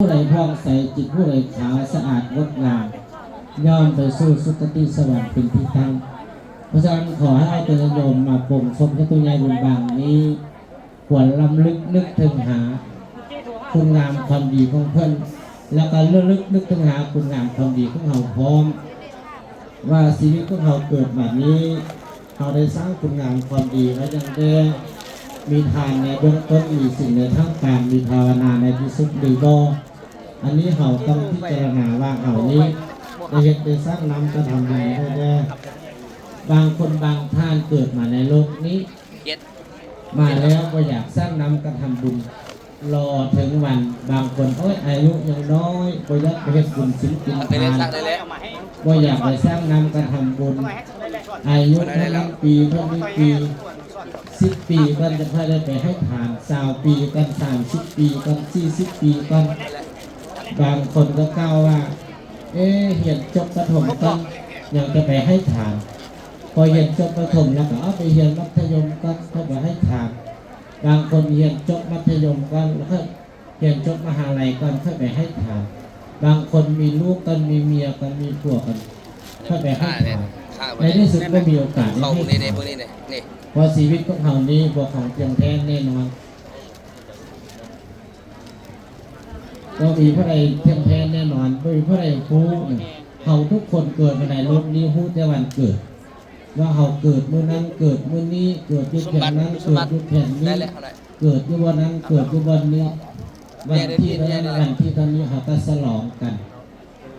ຜູ້ໃດຜ່ອງໃສ ຈິດຜູ້ໃດຂາວສະອາດງົດງາມ ຍ່ອມໄປສູ່ສຸຄະຕິສະຫວັນເປັນທີ່ຕັ້ງ. ເພາະສະນັ້ນ ຂໍໃຫ້ເຮົາໂຍມມາປົງສົມໃຫ້ໂຕໃຫຍ່ບຸນບາງນີ້ ຄວນລຳລຶກນຶກເຖິງຫາຄຸນງາມຄວາມດີຂອງເພິ່ນ ແລ້ວກໍລະລຶກນຶກເຖິງຫາຄຸນງາມຄວາມດີຂອງເຮົາພ້ອມ ວ່າຊີວິດຂອງເຮົາເກີດມານີ້ ເຮົາໄດ້ສ້າງຄຸນງາມຄວາມດີໄວ້ຢ່າງໃດ, ມີທານໃນເບື້ອງຕົ້ນ, ມີສິນໃນທ່າມກາງ, ມີພາວະນາໃນທີ່ສຸດຫຼືບໍ່. ອັນນີ້ເຮົາຕ້ອງພິຈາລະນາວ່າເຮົານີ້ໄດ້ເຮັດໄດ້ສ້າງນຳກະທຳບຸນໄວ້ແດ່. ບາງຄົນບາງທ່ານເກີດມາໃນໂລກນີ້ ມາແລ້ວບໍ່ຢາກສ້າງນຳກະທຳບຸນ ລໍເຖິງວັນ. ບາງຄົນ ໂອ້ຍ ອາຍຸຍັງນ້ອຍ ບໍ່ຢາກໄປເຮັດບຸນສິນກິນທານ ບໍ່ຢາກໄປສ້າງນຳກະທຳບຸນ. ອາຍຸເທົ່ານັ້ນປີ ເທົ່ານີ້ປີ ສິບປີກ່ອນຈະຄ່ອຍໄດ້ໄປໃຫ້ທານ, ຊາວປີກ່ອນ, ສາມສິບປີກ່ອນ, ສີ່ສິບປີກ່ອນ. ບາງຄົນກໍກ່າວວ່າ ເອ ຮຽນຈົບປະຖົມກ່ອນ ຍັງຈະໄປໃຫ້ທານ. ພໍຮຽນຈົບປະຖົມແລ້ວກໍເອົາໄປຮຽນມັດທະຍົມກ່ອນ ຄ່ອຍໄປໃຫ້ທານ. ບາງຄົນຮຽນຈົບມັດທະຍົມກ່ອນ ແລ້ວຄ່ອຍຮຽນຈົບມະຫາໄລກ່ອນ ຄ່ອຍໄປໃຫ້ທານ. ບາງຄົນມີລູກກ່ອນ ມີເມຍກ່ອນ ມີຜົວກ່ອນ ຄ່ອຍໄປໃຫ້ທານ. ໃນທີ່ສຸດບໍ່ມີໂອກາດໄດ້ໃຫ້ທານ ເພາະຊີວິດຂອງເຮົານີ້ບໍ່ຄົງທ່ຽງແທ້ແນ່ນອນ. ບໍ່ມີຜູ້ໃດທ່ຽງແທ້ແນ່ນອນ, ບໍ່ມີຜູ້ໃດຮູ້. ເຮົາທຸກຄົນເກີດມາໃນໂລກນີ້ ຮູ້ແຕ່ວັນເກີດ ວ່າເຮົາເກີດມື້ນັ້ນ ເກີດມື້ນີ້ ເກີດຢູ່ແຂວງນັ້ນ ເກີດຢູ່ແຂວງນີ້ ເກີດຢູ່ບ່ອນນັ້ນ ເກີດຢູ່ບ່ອນນີ້. ວັນທີເທົ່ານັ້ນ ວັນທີເທົ່ານີ້ ເຮົາກໍສະຫຼອງກັນ.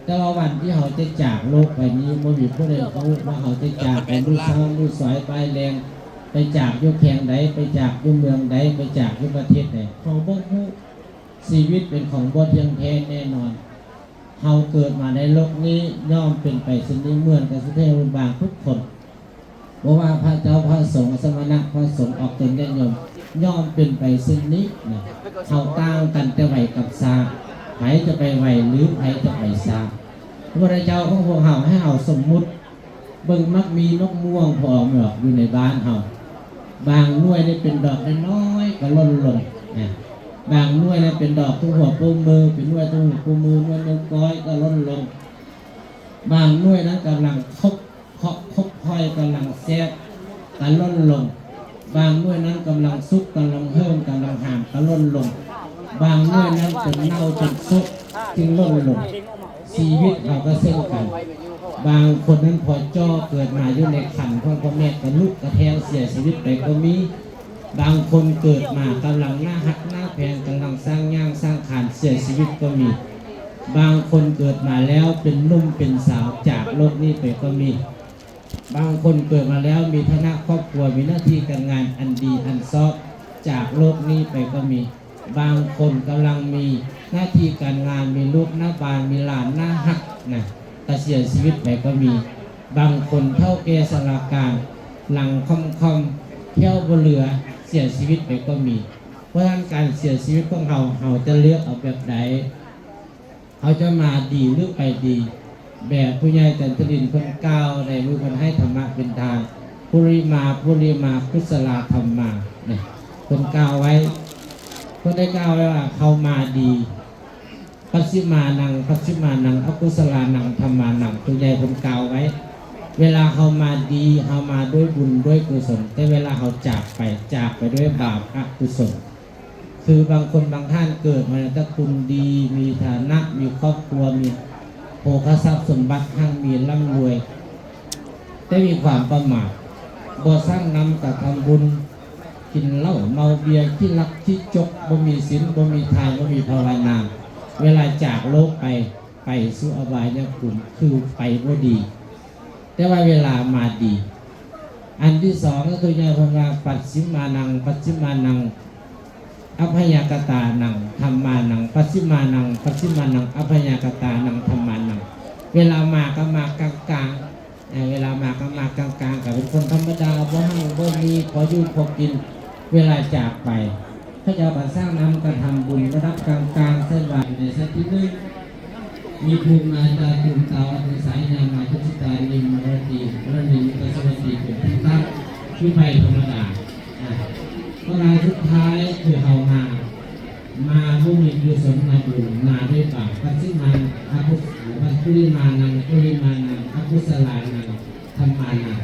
ແຕ່ວ່າວັນທີ່ເຮົາຈະຈາກໂລກໄປນີ້ ບໍ່ມີຜູ້ໃດຮູ້ວ່າເຮົາຈະຈາກໄປມື້ເຊົ້າ ມື້ສາຍ ບ່າຍ ແລງ, ໄປຈາກຢູ່ແຂວງໃດ, ໄປຈາກຢູ່ເມືອງໃດ, ໄປຈາກຢູ່ປະເທດໃດ, ເຮົາບໍ່ຮູ້. ຊີວິດເປັນຂອງບໍ່ທ່ຽງແທ້ແນ່ນອນ. ເຮົາເກີດມາໃນໂລກນີ້ ຍ່ອມເປັນໄປເຊັ່ນນີ້ ເໝືອນກັບສຸເທວະບຸນບາງທຸກຄົນ. ບໍ່ວ່າພະເຈົ້າ ພະສົງ ສະມະນະ ພະສົງ ອອກຕົນ ຍາດໂຍມ ຍ່ອມເປັນໄປເຊັ່ນນີ້ນະ. ເຮົາຕ່າງກັນແຕ່ໄວກັບຊ້າ, ໃຜຈະໄປໄວ ຫຼື ໃຜຈະໄປຊ້າ. ພະພຸດທະເຈົ້າຂອງພວກເຮົາໃຫ້ເຮົາສົມມຸດເບິ່ງ ມັກມີນົກມ່ວງໂຜອອກມາດອກຢູ່ໃນບ້ານເຮົາ. ບາງໜ່ວຍນີ້ເປັນດອກນ້ອຍໆ ກໍຫຼົ່ນລົງນະ, ບາງໜ່ວຍນີ້ເປັນດອກເທົ່າຫົວໂປ້ມື, ເປັນໜ່ວຍເທົ່າຫົວໂປ້ມື, ໜ່ວຍນິ້ວກ້ອຍກໍຫຼົ່ນລົງ. ບາງໜ່ວຍນັ້ນກຳລັງຄົບ ເຄາະຄົບຂ້ອຍກຳລັງແຊບກະຫຼົ່ນລົງ, ບາງໜ່ວຍນັ້ນກຳລັງສຸກ ກຳລັງເຫີ່ມ ກຳລັງຫາມກະຫຼົ່ນລົງ, ບາງໜ່ວຍນັ້ນຈົນເນົ່າຈົນໂຊະຈຶ່ງຫຼົ່ນລົງ. ຊີວິດເຮົາກະເຊັ່ນກັນ, ບາງຄົນນັ້ນພໍຈໍ່ເກີດມາຢູ່ໃນຄັນຂອງພໍ່ແມ່ກະລຸກກະແທງເສຍຊີວິດໄປກໍມີ. ບາງຄົນເກີດມາກຳລັງໜ້າຮັກໜ້າແພງ, ກຳລັງສ້າງຍ່າງສ້າງຄານເສຍຊີວິດກໍມີ. ບາງຄົນເກີດມາແລ້ວເປັນໜຸ່ມເປັນສາວຈາກໂລກນີ້ໄປກໍມີ. ບາງຄົນເກີດມາແລ້ວມີຖານະຄອບຄົວ, ມີໜ້າທີ່ການງານອັນດີອັນຊອບຈາກໂລກນີ້ໄປກໍມີ. ບາງຄົນກຳລັງມີໜ້າທີ່ການງານ, ມີລູກໜ້າບ້ານ, ມີຫຼານໜ້າຮັກນະ, ກະເສຍຊີວິດໄປກໍມີ. ບາງຄົນເຖົ້າແກ່ຊະລາກາງ, ຫຼັງຄ່ອມໆ, ແຂ້ວບໍ່ເຫຼືອ, ເສຍຊີວິດໄປກໍມີ. ເພາະສະນັ້ນ ການເສຍຊີວິດຂອງເຮົາ, ເຮົາຈະເລືອກເອົາແບບໃດ? ເຮົາຈະມາດີຫຼືໄປດີ? ແບບຜູ້ໃຫຍ່ຈັນທະລິນເພິ່ນກ່າວໃນມື້ເພິ່ນໃຫ້ທຳມະເປັນທານ, ປຸລິມາ ປຸລິມາ ກຸສະລາທຳມາ ເພິ່ນກ່າວໄວ້, ເພິ່ນໄດ້ກ່າວໄວ້ວ່າ ເຮົາມາດີ, ປັດສິມານັງ ປັດສິມານັງ ອະກຸສະລານັງ ທຳມານັງ, ຜູ້ໃຫຍ່ເພິ່ນກ່າວໄວ້. ເວລາເຮົາມາດີ, ເຮົາມາດ້ວຍບຸນດ້ວຍກຸສົນ, ແຕ່ເວລາເຮົາຈາກໄປ, ຈາກໄປດ້ວຍບາບອະກຸສົນ. ຄືບາງຄົນບາງທ່ານເກີດມາໃນຕະກຸນດີ, ມີຖານະ, ມີຄອບຄົວ, ມີໂພຄະຊັບສົມບັດ, ຮັ່ງມີລ່ຳລວຍ, ແຕ່ມີຄວາມປະໝາດ, ບໍ່ສ້າງນຳກະທຳບຸນ, ກິນເຫຼົ້າເມົາເບຍ, ຂີ້ລັກຂີ້ຈົກ, ບໍ່ມີສິນ, ບໍ່ມີທານ, ບໍ່ມີພາວະນາ. ເວລາຈາກໂລກໄປ, ໄປສູ່ອະບາຍຍະພູມ, ຄືໄປບໍ່ດີ. ແຕ່ວ່າເວລາມາດີ. ອັນທີສອງກໍຄື ຍາເພິ່ນວ່າ ປັດສິມານັງ ປັດສິມານັງ ອະພະຍາກະຕານັງ ທຳມານັງ ປັດສິມານັງ ປັດສິມານັງ ອະພະຍາກະຕານັງ ທຳມານັງ. ເວລາມາກໍມາກາງໆ, ເວລາມາກໍມາກາງໆ, ກໍເປັນຄົນທຳມະດາ, ບໍ່ຮັ່ງບໍ່ມີ, ພໍຢູ່ພໍກິນ. ເວລາຈາກໄປ, ເຂົາເຈົ້າກໍສ້າງນຳກະທຳບຸນລະດັບກາງໆ, ເຊັ່ນວ່າ ຢູ່ໃນຊັ້ນທີໜຶ່ງ ມີພູມມາຈາຕຸມຕາວັດເມສາຍາມາ ທຸດສິຕານິມມະລະຕີ ລະນິມມະຕະສະວັດຕີ ເປັນທີ່ຕັ້ງ, ຄືໄພທຳມະດາ. ອາ ບັນຫາສຸດທ້າຍຄືເຮົາມາ, ມາບໍ່ມີກຸສົນນຳບຸນ, ມາດ້ວຍ ປະລິມານັງ ປະລິມານັງ ອະກຸສະລານັງ ທຳມານັງ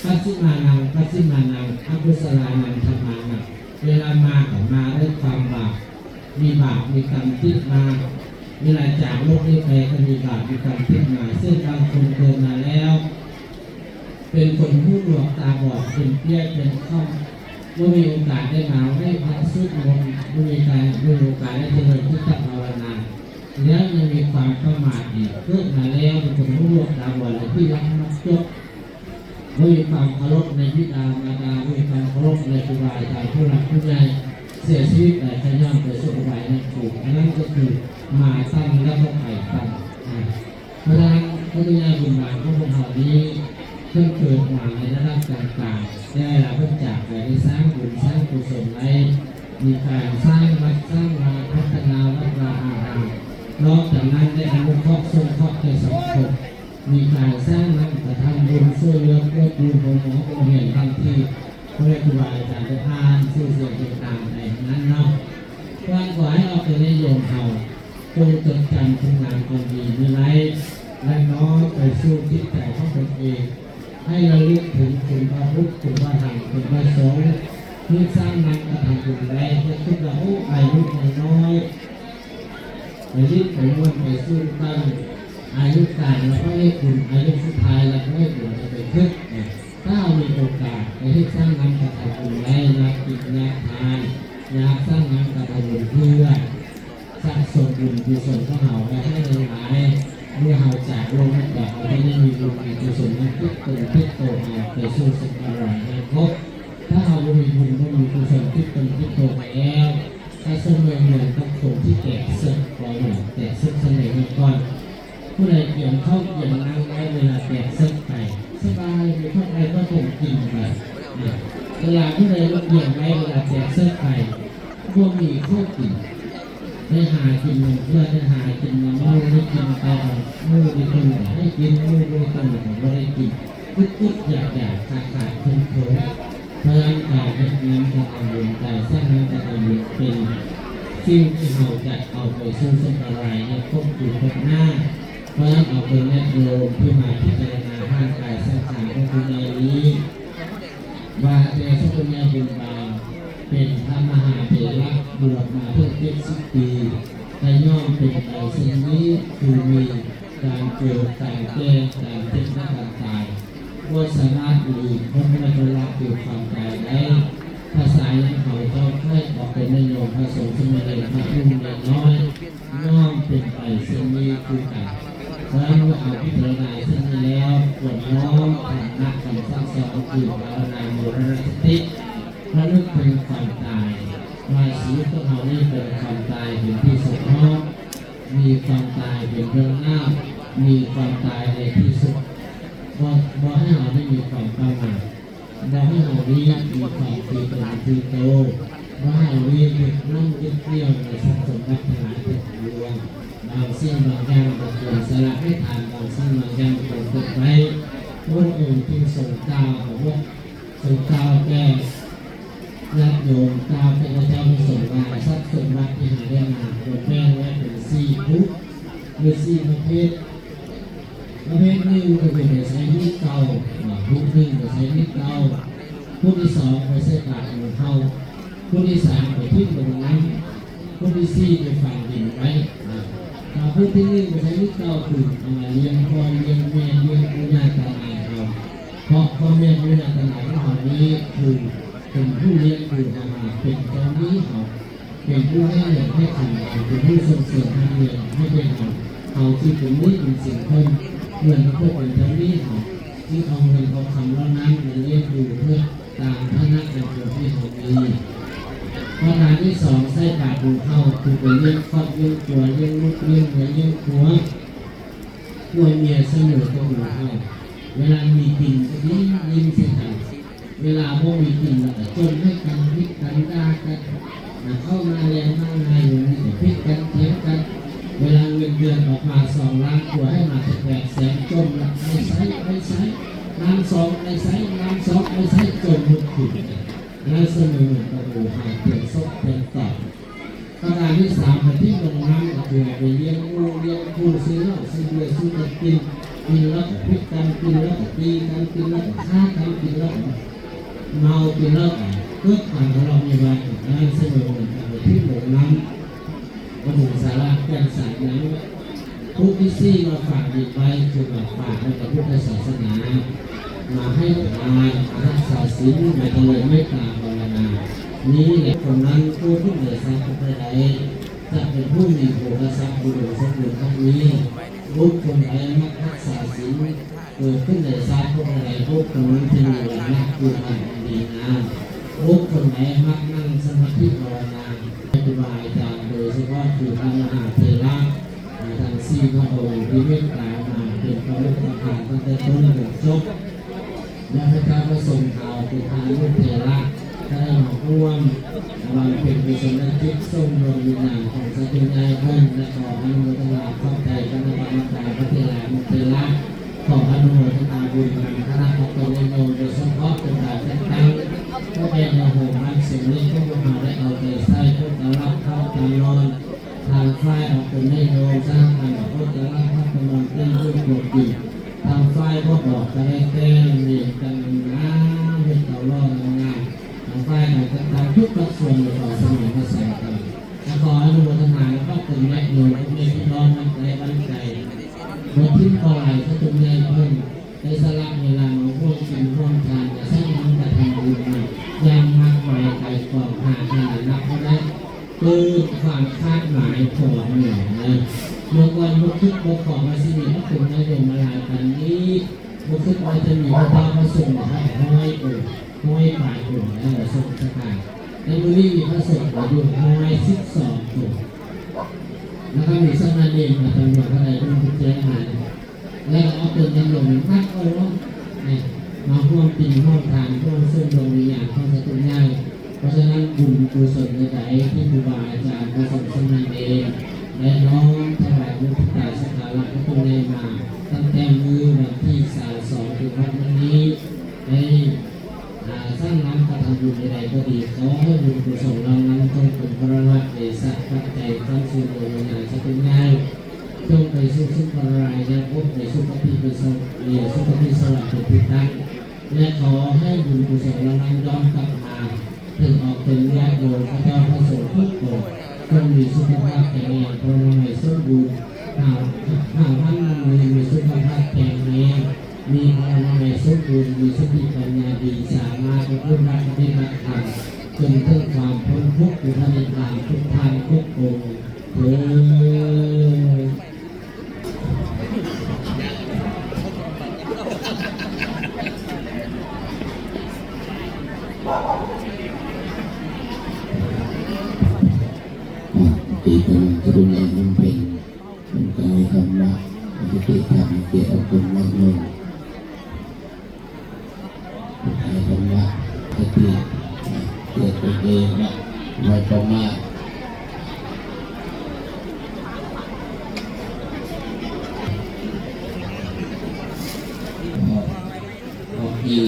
ປັດຊິມານັງ ປັດຊິມານັງ ອະກຸສະລານັງ ທຳມານັງ. ເວລາມາກໍມາດ້ວຍຄວາມບາບ ມີບາບມີກຳຕິດມາ, ເວລາຈາກໂລກນີ້ໄປກໍມີບາບມີກຳຕິດມາ. ເຊັ່ນບາງຄົນເກີດມາແລ້ວ ເປັນຄົນຫູໜວກຕາບອດ ເປັນເປັດເປັນຂ້ອງ ບໍ່ມີໂອກາດໄດ້ມາໄຫວ້ພະສວດມົນ ບໍ່ມີການ ບໍ່ມີໂອກາດໄດ້ເຈະເລີນຈິດຕະພາວະນາ ແລ້ວຍັງມີຄວາມປະໝາດອີກ. ເກີດມາແລ້ວເປັນຄົນຫູໜວກຕາບອດ ແລະທີ່ລັກມັກຈົກ ບໍ່ມີຄວາມເຄົາລົບໃນບິດາມາດາ ບໍ່ມີຄວາມເຄົາລົບໃນຄູບາອາຈານຜູ້ຫຼັກຜູ້ໃຫຍ່ ເສຍຊີວິດໄປກໍຍ້ອນໄປສູ່ອະບາຍນະພູມ. ອັນນັ້ນກໍຄືມາຕັນແລ້ວກໍໄປຕັນ. ອາ ເພາະສະນັ້ນ ພະຍາບຸນບາງຂອງພວກເຮົານີ້ ເພິ່ນເກີດມາໃນລະດັບກາງໆ ແຕ່ເວລາເພິ່ນຈາກໄປໄດ້ສ້າງບຸນສ້າງກຸສົນໄວ້ ມີການສ້າງວັດສ້າງວາ ພັດທະນາວັດວາອາຮາມ. ນອກຈາກນັ້ນໄດ້ອະນຸເຄາະສົງເຄາະແກ່ສັງຄົມ ມີການສ້າງນ້ຳກະທຳບຸນ ຊ່ວຍເຫຼືອເກື້ອກູນໂຮງໝໍໂຮງຮຽນ ບາງທີ ເພາະແມ່ຄູບາອາຈານໄດ້ຜ່ານຊື່ສຽງເປັນຕາມໃນນັ້ນເນາະ. ຄວນຂໍໃຫ້ອອກເປັນຍາດໂຍມເຮົາ ຈົ່ງຈົດຈຳຄຸນງາມຄວາມດີນີ້ໄວ້ ແລະນ້ອມໄປສູ່ຈິດໃຈຂອງຕົນເອງ ໃຫ້ລະລຶກເຖິງຄຸນພະພຸດ ຄຸນພະທຳ ຄຸນພະສົງ. ເຮັດສ້າງນ້ຳກະທຳບຸນໄວ້ ຢ່າຄິດວ່າ ໂອ້ ອາຍຸຍັງນ້ອຍ ໄປຫຼິ້ນໄປມ່ວນໄປສູນກັນ ອາຍຸກາງລະບໍ່ເຮັດບຸນ ອາຍຸສຸດທ້າຍລະບໍ່ເຮັດບຸນ ຢ່າໄປຄິດນະ. ຖ້າເຮົາມີໂອກາດໄປເຮັດສ້າງນ້ຳກະທຳບຸນໄວ້ ຢາກກິນຢາກທານ ຢາກສ້າງນ້ຳກະທຳບຸນ ເພື່ອສະສົມບຸນກຸສົນຂອງເຮົາໄວ້ໃຫ້ຫຼາຍໆ ເມື່ອເຮົາຈາກໂລກນີ້ໄປ ເຮົາຈະໄດ້ມີບຸນມີກຸສົນຕິດຕົນຕິດໂຕເຮົາໄປສູ່ສຸກອະລອຍໃນພົບ. ຖ້າເຮົາບໍ່ມີບຸນບໍ່ມີກຸສົນຕິດຕົນຕິດໂຕໄປແລ້ວ ກໍສະເໝືອນກັບຄົນທີ່ແຕກເສິກ ເວົ້າແນວແຕກເສິກສະເໝີເມື່ອກ່ອນ. ຜູ້ໃດກຽມເຂົ້າກຽມນ້ຳໄວ້ເວລາແຕກເສິກໄປ ສະບາຍ ມີເຂົ້າໄດ້ກໍຕົ້ມກິນໄປ. ເວລາຜູ້ໃດບໍ່ກຽມໄວ້ເວລາແຕກເສິກໄປ ບໍ່ມີເຂົ້າກິນ ໄດ້ຫາກິນນຳເພື່ອນ ໄດ້ຫາກິນນຳໝູ່ ໄດ້ກິນເຂົ້ານຳໝູ່ ໄດ້ຕົ້ມກໍໃຫ້ກິນ ໝູ່ບໍ່ຕົ້ມກໍບໍ່ໄດ້ກິນ ອຶດໆຢາກໆ ຂາດຂາດເຂີນເຂີນ. ເພາະນັ້ນການເຮັດງານກະທຳບຸນ ການສ້າງງານກະທຳບຸນ ເປັນສິ່ງທີ່ເຮົາຈະເອົາໄປສູ່ສົກເອົາລາບໃນພົບດີພົບໜ້າ. ເພາະນັ້ນເອົາເປັນຍາດໂຍມທີ່ມາພິຈາລະນາຮ່າງກາຍສັງຂານຂອງຄຸນຍາຍນີ້ ວ່າແຕ່ສົມເດັດຄຸນຍາຍບຸນບາງ ເປັນພະມະຫາເຖລະ ບວດມາເຖິງເຈັດສິບປີ ກະຍ້ອນເປັນໄປເຊັ່ນນີ້ ຄືມີການເກີດ ການແກ່ ການເຈັບ ແລະ ການຕາຍ. ບໍ່ສາມາດຫຼີກພົ້ນມະລະນະຄືຄວາມຕາຍໄດ້. ພາສາຍັງເຮົາເຈົ້າໄຂ້ອອກເປັນຍາດໂຍມພະສົງສາມະເນນ ພະໜຸ່ມແລະນ້ອຍ ຍ່ອມເປັນໄປເຊັ່ນນີ້ຄືກັນ. ເມື່ອເຮົາພິຈາລະນາເຊັ່ນນີ້ແລ້ວ ຄວນນ້ອມທຳນະຄຳສັ່ງສອນຄືພາວະນາມໍລະນະສະຕິ ລະນຶກເຖິງຄວາມຕາຍ ວ່າຊີວິດຂອງເຮົານີ້ເປັນຄວາມຕາຍເປັນທີ່ສຸດຮອດ ມີຄວາມຕາຍເປັນເບື້ອງໜ້າ ມີຄວາມຕາຍໃນທີ່ສຸດ. ບໍ່ ບໍ່ໃຫ້ເຮົາໄດ້ມີຄວາມປະໝາດ ບໍ່ໃຫ້ເຮົານີ້ມີຄວາມຖືຕົນຖືໂຕ ບໍ່ໃຫ້ເຮົານີ້ຍຶດໝັ້ນຍຶດໜຽວໃນຊັບສົມບັດທັງຫຼາຍທັງປວງ. ບາງສິ່ງບາງຢ່າງກໍຄວນສະຫຼະໃຫ້ທານ ບາງສິ່ງບາງຢ່າງຄວນເກັບໄວ້. ພະພຸດທະອົງຈຶ່ງຊົງກ່າວ ພະພຸດ ຊົງກ່າວແກ່ຍາດໂຍມ ກ່າວແກ່ພະເຈົ້າພະສົງວ່າ ຊັບສົມບັດທີ່ຫາໄດ້ມາຄວນແບ່ງໄວ້ເປັນສີ່ກຸ່ມ ຫຼື ສີ່ປະເພດ. ປະເພດໜຶ່ງກໍຄືໄປໃຊ້ໜີ້ເກົ່າ ເນາະ ກຸ່ມໜຶ່ງໄປໃຊ້ໜີ້ເກົ່າ, ກຸ່ມທີສອງໄປໃສ່ບາດໝູ່ເຮົາ, ກຸ່ມທີສາມໄປຖິ້ມລົງນ້ຳ, ກຸ່ມທີສີ່ໄປຝັງດິນໄວ້. ອາ ເອົາ ກຸ່ມທີໜຶ່ງໄປໃຊ້ໜີ້ເກົ່າ ຄືເອົາມາລ້ຽງພໍ່ລ້ຽງແມ່ ລ້ຽງປູ່ຍ່າຕາອາຍເຮົາ. ເພາະພໍ່ແມ່ປູ່ຍ່າຕາອາຍຂອງເຮົານີ້ ຄືເປັນຜູ້ລ້ຽງດູເຮົາມາ ເປັນເຈົ້າໜີ້ເຮົາ ເປັນຜູ້ໃຫ້ເຫດໃຫ້ຜົນ ເປັນຜູ້ສົ່ງເສີມຮ່ຳຮຽນໃຫ້ແກ່ເຮົາ. ເຮົາຈຶ່ງເປັນໜີ້ເປັນສິນເພິ່ນ ເໝືອນເຂົາເປັນເຈົ້າໜີ້ເຮົາ ຈຶ່ງເອົາເງິນເອົາຄຳເຫຼົ່ານັ້ນມາລ້ຽງດູເພື່ອຕາມຖານະອັນເປັນທີ່ເຮົາມີ. ປະການທີສອງ ໃສ່ບາດໝູ່ເຮົາ ຄືໄປລ້ຽງຄອບລ້ຽງຄົວ ລ້ຽງລູກລ້ຽງເມຍລ້ຽງຜົວ ຜົວເມຍສະເໝີກັບໝູ່ເຮົາ. ເວລາມີກິນກໍຍິ້ມ ຍິ້ມໃສ່ກັນ. ເວລາບໍ່ມີກິນແລ້ວກໍຈົ່ມໃຫ້ກັນ ຜິດກັນ ດ່າກັນ. ນະ ເຂົ້າມາແລງມາງ່າຍ ບໍ່ມີກໍຜິດກັນ ຖຽງກັນ. ເວລາເງິນເດືອນອອກມາສອງລ້ານກວ່າ ໃຫ້ມາແຕ່ແປດແສນ ຈົ່ມລະ ໄປໃສ ໄປໃສ? ລ້ານສອງ ໄປໃສ? ລ້ານສອງ ໄປໃສ? ຈົ່ມໝົດຄືນ. ແລ້ວສະເໝີເໝືອນກັບໝູ່ເຮົາ ຕຽງສົບຕຽງຕອນ. ປະການທີສາມ ໃຫ້ຖິ້ມລົງນ້ຳ ກໍຄືໃຫ້ໄປລ້ຽງໝູ່ລ້ຽງຄູ່ ຊື້ເຫຼົ້າຊື້ເບຍສູ່ກັນກິນ, ກິນແລ້ວກໍຜິດກັນ, ກິນແລ້ວກໍຕີກັນ, ກິນແລ້ວກໍຂ້າກັນ, ກິນແລ້ວກໍເມົາ, ກິນແລ້ວກໍເກີດການທະເລາະວິວາດກັນ ສະເໝີເງິນກັນ ໃຫ້ຖິ້ມລົງນ້ຳ. ບໍ່ເຖິງສາລະແກ່ນສານຫຍັງ. ຜູ້ທີສີ່ມາຝາກດິນໄວ້ ຄືວ່າຝາກໄວ້ກັບພຸດທະສາສະໜາ, ມາໃຫ້ທານ, ມາຮັກສາສິນ, ມາຈະເລີນເມດຕາພາວະນາ. ນີ້ແຫຼະ ຄົນນັ້ນຜູ້ເພິ່ງເໜືອສັດຜູ້ໃດ ຈະເປັນຜູ້ມີໂພຄະຊັບອຸດົມສົມບູນທັງມີ. ບຸກຄົນໃດມັກຮັກສາສິນ ເກີດຂຶ້ນໃນຊາດພົບໃດ ບຸກຄົນນັ້ນຈະມີວັນນະຄືອັນດີງາມ. ບຸກຄົນໃດມັກນັ່ງສະມາທິພາວະນາ ຄູບາອາຈານ ໂດຍສະເພາະຄືພະມະຫາເຖລະ ອາ ທັງສີ່ພະອົງທີ່ເມດຕາມາເປັນພະອຸປະຖາກຕັ້ງແຕ່ຕົ້ນຈົນຈົບ ແລະ ພະເຈົ້າພະສົງເຮົາເປັນພະອະນຸເຖລະ ໄດ້ມາຮ່ວມບຳເພັນກຸສົລະຈິດ ສົ່ງດວງວິນຍານຂອງສາທຸໃຫຍ່ເພິ່ນ ແລະ ຂໍອະນຸໂມທະນາຂອບໃຈຄະນະກຳມະການພະເຖລານຸເຖລະ ຂໍອະນຸໂມທະນາບຸນນຳຄະນະອາຕົນຍາດໂຍມ ໂດຍສະເພາະເປັນການຈັດຕັ້ງ ພະແມ່ນຍາໂຮງບ້ານເຊງເລັກ ພວກເຮົາໄດ້ເອົາໃຈໃສ່ ພວກເຈົ້າຫຼັບເຂົ້າຕານອນ ທາງຝ່າຍອອກຕົນຍາດໂຍມ ສະຫະພັນ ພວກເຈົ້າຫຼັບເຂົ້າຕານອນ ເຕັ້ນລູກໂກກິນ ທາງຝ່າຍບໍ່ບອກກະໄດ້ແຕ່ງເລນກັນງາມໆ ເຮັດເຕົາຫຼໍ່ງາມໆ ທາງຝ່າຍການຈັດຕັ້ງທຸກພາກສ່ວນ ຂໍສະໜອງພະໄສກັນ ແລະ ຂໍອະນຸໂມທະນາ ແລະ ຂອບຄຸນຍາດໂຍມ ພໍ່ແມ່ພີ່ນ້ອງ ນ້ຳໃຈ ນ້ຳໃຈ ບໍ່ຖິ້ມບໍ່ຫຼາຍ ສາທຸໃຫຍ່ເພິ່ນ ໄດ້ສະຫຼະເວລາມາຮ່ວມກິນຮ່ວມທານ ແລະ ສ້າງນຳກະທຳບຸນມາຢ່າງມາກມາຍ ໄກກອງຫາຂະໜາດນັບບໍ່ໄດ້ ເກີນຄວາມຄາດໝາຍຂອງເຮົາເນາະ. ເມື່ອກ່ອນບໍ່ຄິດບໍ່ຂອງວ່າຊິມີພະຄຸນຍາດໂຍມມາຫຼາຍປານນີ້, ບໍ່ຄິດວ່າຈະມີພະເຈົ້າພະສົງມາຮອດຮ້ອຍອົງ, ຮ້ອຍປາຍອົງແລ້ວ ສົງສະຖານ. ແຕ່ມື້ນີ້ມີພະສົງເຫຼືອຢູ່ຮ້ອຍສິບສອງອົງ ແລ້ວກໍມີສາມະເນນມາຈຳນວນເທົ່າໃດ ເພິ່ນບໍ່ແຈ້ງມາ. ແລະ ເອົາຕົນຍາດໂຍມມາເອົາເນາະ ມາຮ່ວມກິນຮ່ວມທານ ຮ່ວມເຊີນດວງວິນຍານຂອງສາທຸໃຫຍ່. ເພາະສະນັ້ນ ບຸນກຸສົນໃດໆ ທີ່ຄູບາອາຈານ ພະສົງສາມະເນນ ໄດ້ນ້ອມຖວາຍມຸທິຕາສັກກາລະພະຄຸນໃຫຍ່ມາ ຕັ້ງແຕ່ມື້ວັນທີຊາວສອງ ເຖິງຮອດມື້ນີ້ ໄດ້ ອາ ສ້າງນຳກະທຳບຸນໃດໆກໍດີ ຂໍໃຫ້ບຸນກຸສົນເຫຼົ່ານັ້ນຈົ່ງເປັນພະລະຫາເດຊະປັດໄຈຄ້ຳຊູດວງວິນຍານສາທຸໃຫຍ່ ຈົ່ງໄປສູ່ສຸຄະລາຍະພົບໃນສຸຄະຕິເປັນສະ ເອ ສຸຄະຕິສະຫວັນເປັນທີ່ຕັ້ງ ແລະ ຂໍໃຫ້ບຸນກຸສົນເຫຼົ່ານັ້ນຍ້ອນກັບມາເຖິງອອກຕົນຍາດໂຍມພະເຈົ້າພະສົງທຸກອົງ ຈົ່ງມີສຸຂະພາບແຂງແຮງ ພະລານາໄມສົມບູນ ຫາ ຫາພັນນຳມີ ມີສຸຂະພາບແຂງແຮງ ມີພະລານາໄມສົມບູນ ມີສະຕິປັນຍາດີ ສາມາດປະພຶດປະຕິບັດທຳ ຈົນເຖິງຄວາມພົ້ນທຸກຢູ່ພະນິບພານທຸກທ່ານທຸກອົງເທີ້ນ. ອ່າ ທີ່ເພິ່ນກະລຸນານຳເປັນ ເປັນກາຍທຳມະ ສະຕິທຳ ເກດອອກຕົນຍາດໂຍມ ກາຍທຳມະ ສະຕິ ເກດຕົນເອງນະ ບໍ່ປະມາດ ອອກ ອອກອີ